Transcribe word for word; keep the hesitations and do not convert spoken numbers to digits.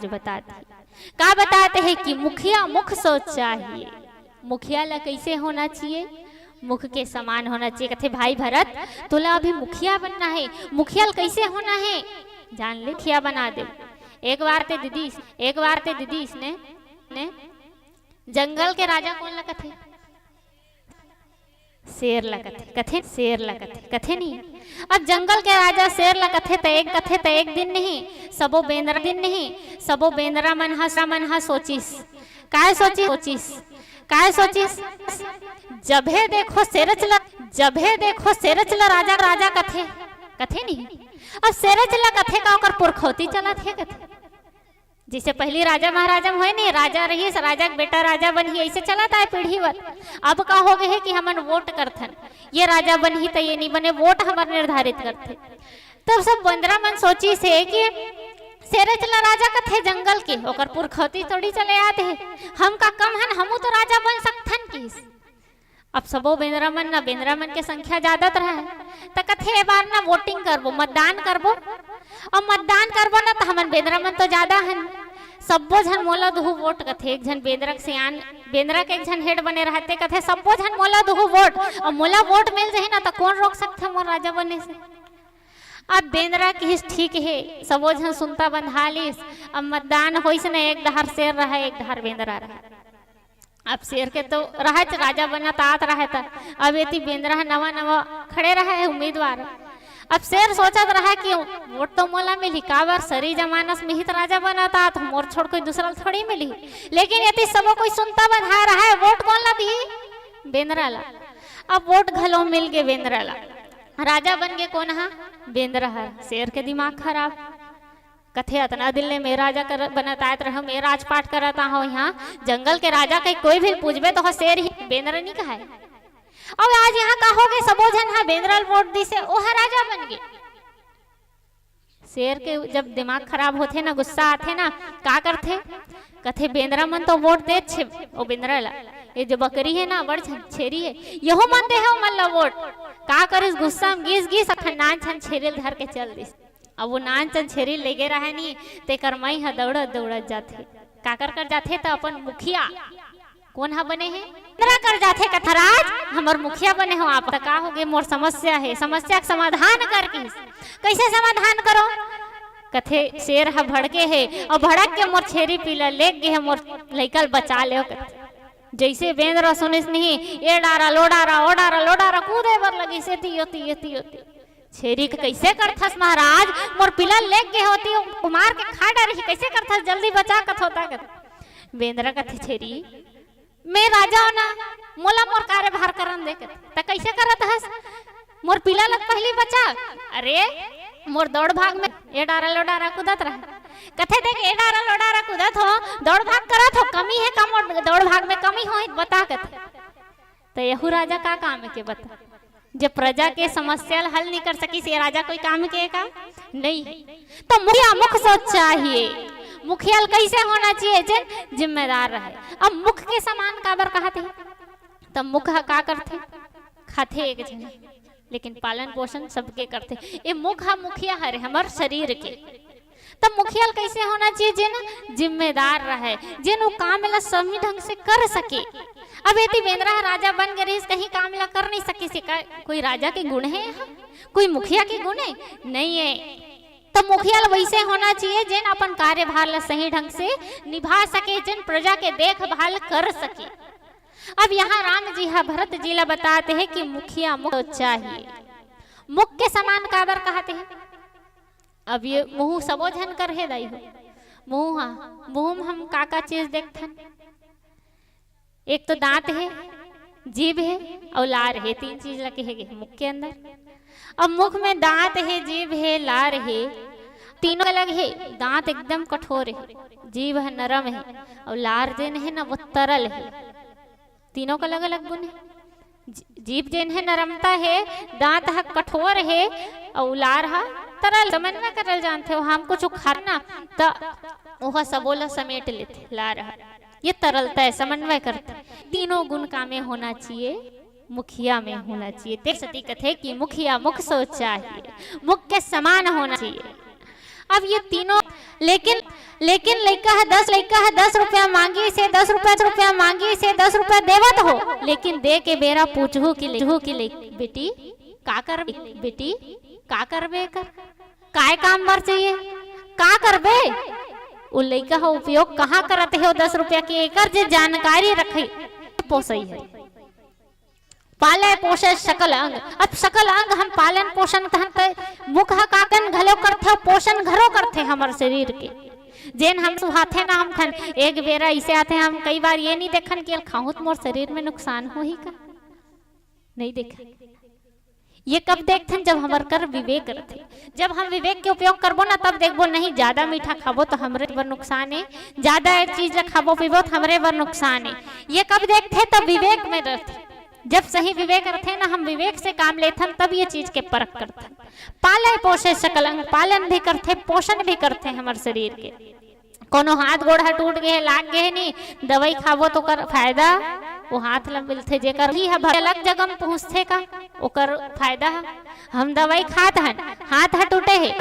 बतात हे। का बताते हैं कि मुखिया मुख सोच चाहिए। मुखिया ला कैसे होना चाहिए? मुख के समान होना चाहिए। कथे, "भाई भरत, तोला अभी मुखिया बनना है। मुखिया ला कैसे होना है, जान ले, मुखिया बना दे।" एक बार ते दीदी, एक बार ते दीदी इसने, ने, जंगल के राजा कोन ला कथे? शेर ला कथे, कथे, शेर ला कथे, कथे नहीं। अब जंगल के राजा शेर ला कथे त एक, कथे त एक दिन नहीं, सबो बेंदरा दिन नहीं, सबो बेंदरा मन हा, मन हा सोचिस। काय सोचिस? सोचिस। काय सोचिस? जभे देखो शेरच ला, जभे देखो शेरच ला राजा, राजा कथे, कथे नहीं। अब शेरच ला कथे का ओकर पुरखौती चलत हे कथे। जैसे पहली राजा महाराजा में होय नहीं, राजा रहिस, राजा के बेटा राजा बनही, ऐसे चलत आए पीढ़ी वर। अब का हो गए है कि हमन वोट करथन, ये राजा बनही त ये नहीं बने, वोट हमर निर्धारित करथे। तब सब बेंदरा मन सोचिस हे कि शेरच ला राजा कथे जंगल के, ओकर पुरखौती थोड़ी चले आत हे, हम का कम हन, हमू तो राजा बन सकथन किस। अब सबो बेंदरा मन ना, बेंदरा मन के संख्या ज्यादा तो रहे, त कथे, "ए बार ना वोटिंग करबो, मतदान करबो, अब मतदान करबो ना, त हमन बेंदरा मन तो ज्यादा हन, सब्बो झन मोला दुहू वोट," कथे। एक झन बेंदरा के सियान, बेंदरा के एक झन हेड बने रहते, कथे, "सब्बो झन मोला दुहू वोट, अब मोला वोट मिल जाही ना, त कोन रोक सकथे मोर राजा बने से?" अब बेंदरा किहिस, "ठीक हे।" सबो झन सुनता बंधा लिस। अब मतदान होइस ना, एक डहार शेर रहे, एक डहार बेंदरा रहे। अब शेर के तो रहच, राजा बनत आत रहे त, अब एती बेंदरा ह नवा नवा खड़े रहे हे उम्मीदवार। अब शेर सोचत रहे कि वोट तो मोला मिलही, काबर सरी जमानस में ही त राजा बनत आत, मोर छोड़ कोई दूसरा ल थोड़ी मिलही। लेकिन एती सबो कोई सुनता बंधा रहे, वोट कोन ला दिही? बेंदरा ला। अब वोट घलो मिल गे बेंदरा ला। राजा बन गे कोन हा? बेंदरा हा। शेर के दिमाग खराब। कथे, "अतना दिन ले मैं राजा कर, बनत आत रहव, मैं राजपाट करत आहव यहाँ, जंगल के राजा के कोई भी पूछबे तो ह शेर ही, बेंदरा नहीं कहाय। अब आज यहाँ का हो गए, सबो झन हा बेंदरा ल वोट दिसे, ओह राजा बन गे।" शेर के जब दिमाग खराब होथे ना, गुस्सा आथे ना, का करथे? कथे, "बेंदरा मन तो वोट देत छे ओ बेंदरा ला, ये जो बकरी हे ना, बड़ झन छेरी हे, यहू मन दे हे ओमन ला वोट।" का करिस, गुस्सा में गिस गिस, अखन नान झन छेरी ल धर के चल दिस। अब वो नान चन छेरी लेगे रहे नी, तेकर माई ह दौड़त दौड़त जाथे। काकर कर जाथे? त अपन मुखिया, कोन ह बने हे? बेंदरा कर जाथे, कथे, "राज, हमर मुखिया बने हो आप, त का हो गे? मोर समस्या हे, समस्या के समाधान कर," किहिस। "कैसे समाधान करो?" कथे, "शेर ह भड़के हे, अउ भड़क के मोर छेरी पीला लेग गे हे, मोर लइका ल बचा लेव," कथे। जैसे बेंदरा सुनिस नहीं, ए डारा, लो डारा, ओ डारा, लो डारा, कूदे बर लगिस, एती ओती, एती ओती। छेरी के, "कैसे करथस महाराज, मोर पिला लेग गे होती, उमार के खा डरही, कैसे करथस, जल्दी बचा," कथोता कथे। बेंदरा कथे, "छेरी, मैं राजा हो ना, मोला मोर कार्यभार करन दे," कथे। "त कैसे करत हस? मोर पिला लग पहली बचा।" "अरे, मोर दौड़ भाग में ए डारा लो डारा कूदत रहे।" कथे, "देख, ए डारा लो डारा कूदत हो, दौड़ भाग करत हो, कमी हे का मोर दौड़ भाग में? कमी हो बता," कथे। त यहू राजा का काम के बता? जब प्रजा के समस्या ल हल नहीं कर सकिस, ये राजा कोई काम के का? नहीं। त मुखिया मुख सोच चाहिए। मुखिया ल कैसे होना चाहिए? जेन जिम्मेदार रहे। अब मुख के समान काबर कहत हे? त मुख ह का करथे? खाथे एक झन, लेकिन पालन पोषण सबके करथे। ये मुख ह मुखिया हरे हमर शरीर के। त मुखिया ल कैसे होना चाहिए? जेन जिम्मेदार रहे, जेन वो काम ला सही ढंग से कर सके। अब एती बेंदरा ह राजा बन गे रहिस, कहीं काम ला कर नहीं सकिस, का कोई राजा के गुण हे? कोई मुखिया के गुण हे? नहीं हे। त मुखिया ल वैसे होना चाहिए, जेन अपन कार्यभार ला सही ढंग से निभा सके, जेन प्रजा के देखभाल कर सके। अब यहाँ राम जी ह भरत जी ला बताते हैं कि मुखिया मुख चाहिए। मुख के समान काबर कहते हैं? अब ये मुंह सबो झन कर हे दाई हो। मुंह, हाँ, मुंह में हम का का चीज देखथन? एक तो दांत हे, जीभ हे अउ लार हे, तीन चीज ला कहे गे मुख के अंदर। अब मुख में दांत हे, जीभ हे, लार हे, तीनों अलग हे। दांत एकदम कठोर हे, जीभ ह नरम हे, अउ लार जेन हे ना, वो तरल हे। तीनों का अलग-अलग गुण हे। जी-, जीभ जेन हे नरमता हे, दांत ह कठोर हे, अउ लार ह तरल। समन्वय करल जानथे, ओहा हम कुछ उखार ना, त ओहा सबो ला समेट लेथे, लार ह। ये तरलता हे, समन्वय करथे। तीनों गुण कामे होना चाहिए, मुखिया में होना चाहिए। ते सेती कथे कि मुखिया मुख सोच चाहिए, मुख के समान होना चाहिए। अब ये तीनों, लेकिन, लेकिन लइका ह दस, लइका ह दस रुपया मांगिस हे, दस रुपया, रुपया मांगिस हे, दस रुपया देवत हो, लेकिन दे के बेरा पूछहू कि ले, पूछहू कि ले, "बेटी, का कर, बेटी, का करबे एकर? काय काम बर चाहिए? का करबे?" उ लइका ह उपयोग कहाँ करत हे ओ दस रुपया के, एकर जे जानकारी रखे, पोसई हे। पाले पोषे सकल अंग। अब सकल अंग हम पालन पोषण कहन त मुख ह काकन घलो करथे, पोषण घलो करथे हमर शरीर के। जेन हम सुहाथे ना, हम खन एक बेरा इसे आथे, हम कई बार ये नहीं देखन कि खाहूं त मोर शरीर में नुकसान होही का, नहीं देखन। ये कब देखथन? जब हमर कर विवेक रथे। जब हम विवेक के उपयोग करबो ना, तब देखबो, नहीं, ज्यादा मीठा खाबो तो हमरे बर नुकसान हे, ज्यादा एक चीज ला खाबो पीबो तो हमरे बर नुकसान हे। ये कब देखथे? तब विवेक में रथे। जब सही विवेक रथे ना, हम विवेक से काम लेथन, तब ये चीज के परख करथन। पाले पोषे सकल अंग, पालन भी करथे, पोषण भी करथे हमर शरीर के। कोनो हाथ गोड़ ह टूट गे हे, लाग गे हे नी, दवाई खाबो तो ओकर फायदा वो हाथ ल मिलथे, जेकर ही ह भर अलग जगह म पहुंचथे का, ओकर फायदा ह। हम दवाई खात हन, हाथ ह टूटे हे।